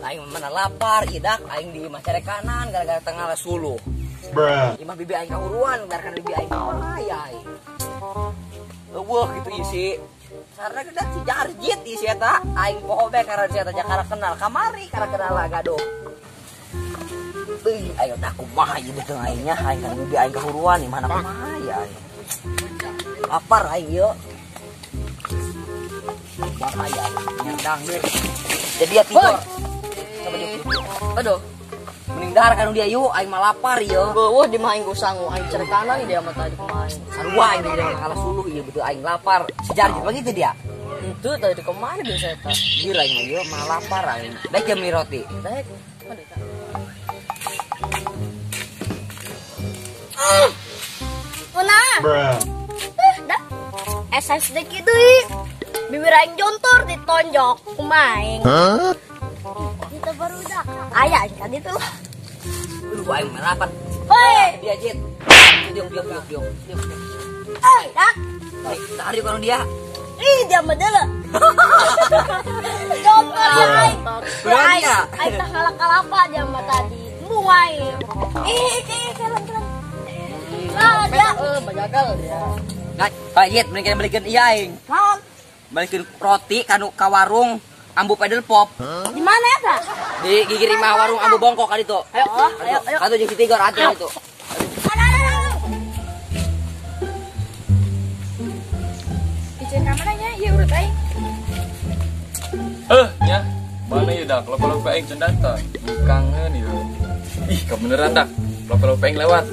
Aing mana lapar, idak aing di masyarakat kanan gara-gara tengah suluh. Imah bibi aing kahuruan, biarkan bibi aing kumaha aing. Eueuh gitu isi. Sarana geus si jarjit isi eta, aing poho bae karena si eta jakara kenal kamari karena kenal gaduh. Euy, ayo dah kumaha ieu beuteung aingnya, aing kan bibi aing kahuruan, imah na kumaha aing. Lapar aing ieu. Bahaya, nyerdang deh. Jadi dia tidur. Coba yuk. Aduh. Mending dahar kan dia yuk, aing mah lapar ieu. Beuh di mah aing sangu, aing ceritana dia mah tadi kumaha. Sarua aing di kalah suluh ieu betul aing lapar. Si Jarjit begitu dia. Itu tadi kemana dia saya tak. Gila aing mah ieu mah lapar aing. Baik jam beli roti. Baik. Aduh. Una. Dah. SSD kitu deui. Bibir aing jontor ditonjok kumaha. Hah? Kita baru dah. Aya kan itu lah. Aduh aing mah lapar. Hoi. Dia jit. Diuk diuk diuk diuk. Eh, dak. Tarik kalau dia. Ih, dia mah deuleu. Jontor ya aing. Aing tah ngalak-kalapa dia mah tadi. Embung aing. Ih, keren-keren. Nah, dia bajagal dia. Nah, Pak Jit, mending kita belikan iya aing. Naon? Balikin roti kanu ka warung Ambu Pedal Pop. Di mana ya, Kak? Di gigir imah warung Ambu Bongkok kan itu. Ayo, ayo, ayo. Atuh jeung si Tigor atuh itu. Icen ka mana nya? Ieu urut aing. Nya. Mana ieu dak? Lope-lope aing can datang. Kangen ieu. Ih, kebeneran dak. Lope-lope aing lewat.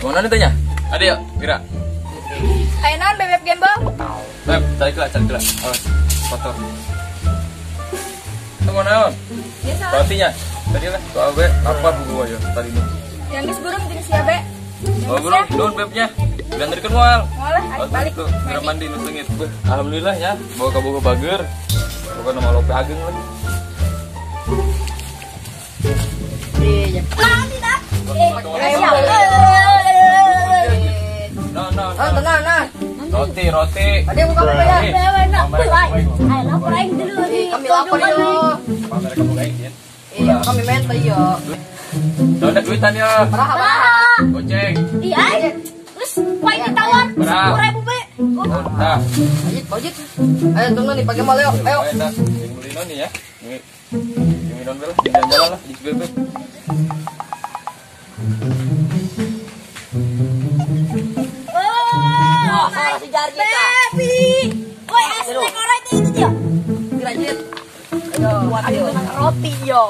Mana nih tanya? Ada yuk, Mira. Ayo naon bebek gembel? Beb, cari lah, cari lah. Awas, kotor. Tunggu naon? Biasa. Rotinya. Tadi lah, tuh abe, lapar gua ya tadi ini. Yang geus burung jeung si abe. Oh, burung, daun bebnya. Diantarkeun moal. Moal lah, aing balik. Geura mandi nu seungit. Beuh, alhamdulillah ya, bawa ka boga bager. Bukan nama lope ageng lagi. Iya. Nah, tidak. No, no, no. Tenang, nah. Roti, roti. Tadi buka buka ya. Ayo lapor aing dulu nih. Kami lapor yo. Pamer kamu aing ya. Iya, kami menta yo. Udah duitan ya. Baraha. Goceng. Iya, aing. Terus poin ditawar 10.000 be. Nah. Ajit, bojit. Ayo tunggu nih pakai mal yo. Ayo. Ayo dah. Jeung beli non ya. Jeung minum lah, jalan-jalan lah di BB. Wah, si Jarjit. Baby. Woi, asli korek itu dia. Jarjit. Ayo, ayo roti yo.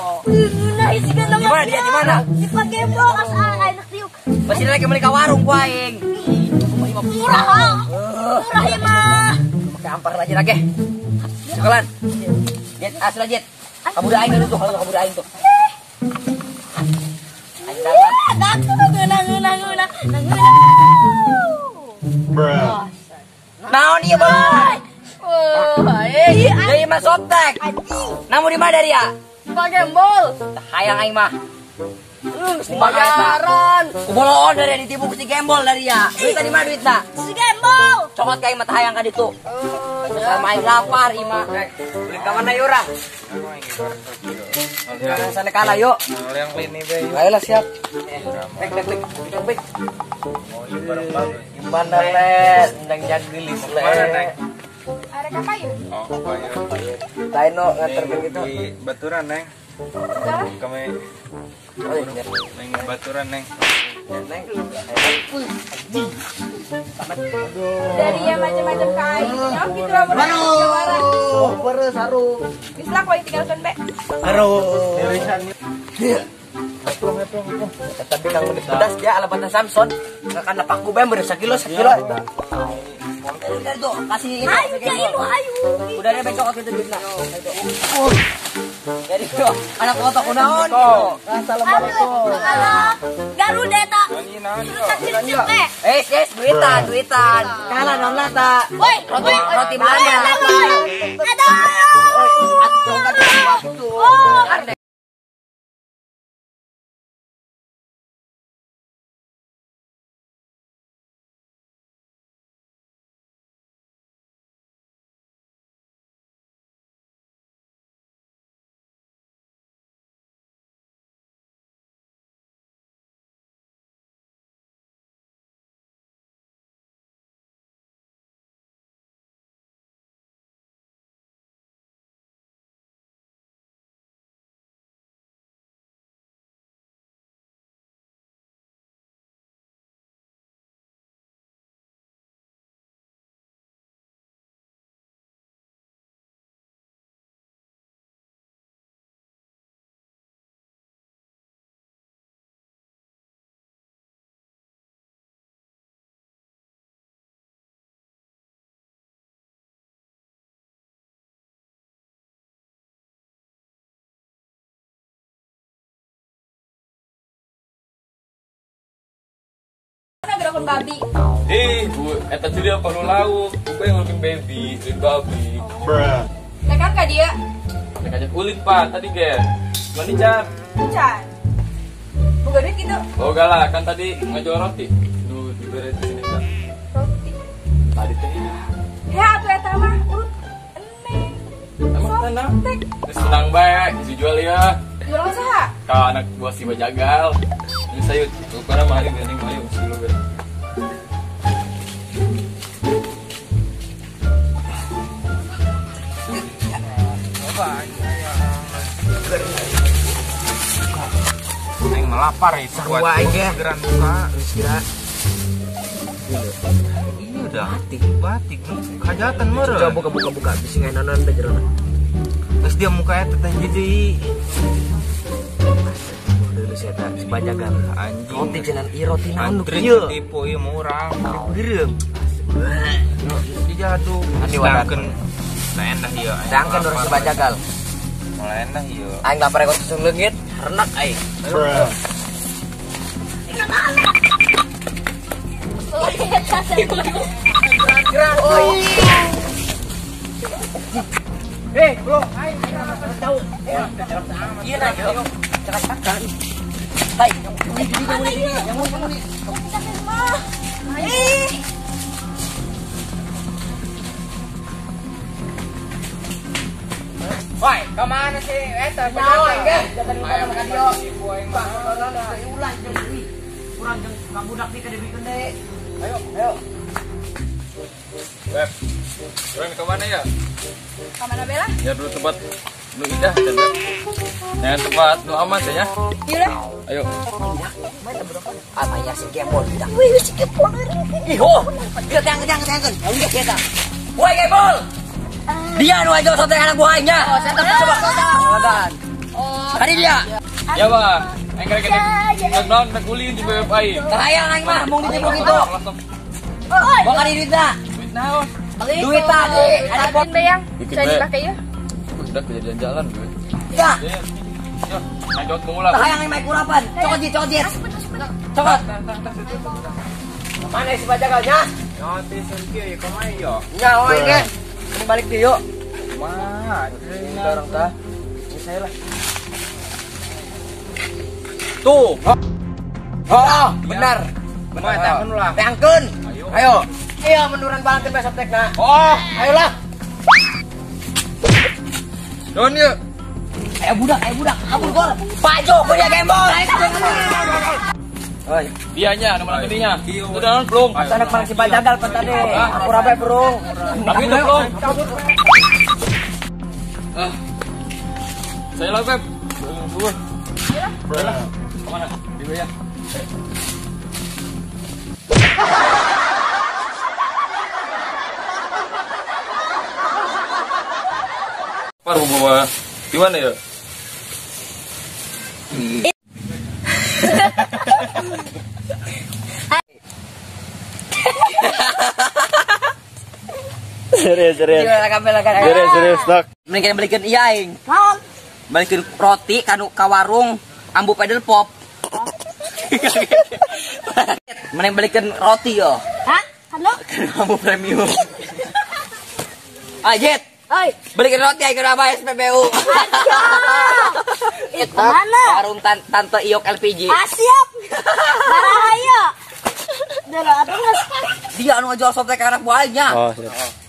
Nah, isi kan Di mana dia? Di mana? Di Pagembong asa enak diuk. Masih lagi beli ka warung ku aing. Murah. Murah ya mah. Pakai ampar aja lagi. Sekalian. Jet, asli Jet. Kamu udah aing dulu tuh, kalau kamu udah aing tuh. Aing dalam. Ngeunah. Bruh. Naon ieu boy? Oh, aing. Deui mah sotek. Namu di mana dia? Pagembol. Hayang aing mah. Bayaran. Kuboloon dari ditipu ku si gembol dari ya. Duitna di mana duitna? Si gembol. Cokot ka aing mah hayang ka ditu. Sama aing lapar ieu mah. Beli ka mana yuk urang? Sana kalah yuk. Yang ini be. Ayolah siap. Bek bek bek bek. Gimana le? Ndang jagelis le. Ada kapayu? Oh, kapayu. Lain no nganterkeun gitu. Di Baturan, Neng. Kami Neng Baturan, Neng. Neng. Dari yang macam-macam ka aing. Nyaho kitu lamun jawara. Oh, beres harum. Geus lah ku aing tinggalkeun be. Harum. Tapi kang udah pedas ya ala batas Samson. Karena paku bae beres sakilo sakilo. Udah tuh kasih ini. Ayo ya ilu ayo. Udah deh besok kita duitna. Jadi tuh anak kotok kunaon. Assalamualaikum. Garuda eta. Eh, yes, duitan, duitan. Kalah non lah ta. Roti roti Belanda. Aduh. Gerakon babi. Eh, Bu, eta jadi apa lu lauk? Bukan yang ngulupin baby, duit babi. Bruh. Tekan ka dia? Tek aja kulit, Pak, tadi ge. Mandi can. Can. Boga duit gitu. Boga lah, kan tadi ngajual roti. Duh, dibere di sini, Kak. Roti. Tadi teh. Ya, atuh eta mah urut eneng. Emang tenang? Terus tenang bae, dijual ya. Jual saha? Ka anak buah si Bajagal. Ini sayut, ukuran mah hari geuning mah yuk dulu be. Aing melapar ya, sarua aing ge. Geran buka, geus kira. Iya udah batik, batik. Kajatan meureun. Coba buka-buka bisi ngainonan teh jerona. Terus dia mukanya teh jadi dulu saya tak si Bajagal. Anjing. Roti cenah ieu roti naon nu kieu? Tipe ieu murah. Beureum. Dijadu. Sedangkan nah endah ieu. Sedangkan urang si Bajagal. Mulai endah ieu. Aing lapar kok susun leungit, renak aing. Eh, bro, aing tahu. Iya nah, cekat-cekat. Hai, Woi, kemana sih? Eta, nyawa ge. Jatan lupa ka dieu. Ulah jeung deui. Kurang jeung ka budak di ka dibikeun deui. Ayo, ayo. Beb. Urang ke mana ya? Ka mana Bella? Ya dulu tempat nu indah, Beb. Jangan tempat nu aman ya. Iya lah. Ayo. Ah, banyak si gembol tidak. Wih, si gembol. Ih, oh. Dia tang tang tang. Ya kita. Woi gembol. Dia nu aja sote anak buah aingnya. Oh, saya coba. Oh. Tadi dia. Ya, Pak. Aing kerek gede. Naon rek ulin di bebeb aing. Hayang aing mah mung ditipu kitu. Boga di duitna. Duit naon? Duit tadi. Ada bot bayang. Saya dipakai ya. Udah kejadian jalan gue. Ya. Ya, ayo mengulang. Hayang aing mah kurapan. Cokot ji, cokot ji. Cokot. Mana si Bajagalnya? Ya, teh sengkieu ya kumaha yo. Nya oi ge. Balik deh yuk. Mah, orang tah. Ini saya lah. Tuh. Oh, benar. Benar, tangan lah. Teangkeun. Ayo. Iya, menduran balangkeun besok tekna. Oh, ayolah. Don yuk. Ayo budak, kabur gol. Pak Joko dia gembol. Oi, dianya nomor geninya. Itu dalam belum. Anak malang si Bajagal pan tadi. Aku rabai burung. Tapi itu belum. Ah. Saya lah, Beb. Dua. Ayolah. Kemana? Di ya. Paru bawa di mana ya? Serius. Serius, Dok. Mending belikan iya aing. Naon? Balikin roti kanu ka warung ambu pedal pop. Mending belikan roti yo. Hah? Kanu? Ambu premium. Ajet. Oi, belikan roti aing kana SPBU. Itu mana? Warung Tante Iyok LPG. Ah, siap. Barahaya. Dulu atuh geus. Dia anu ngajual softtek ka anak buahnya. Oh, siap.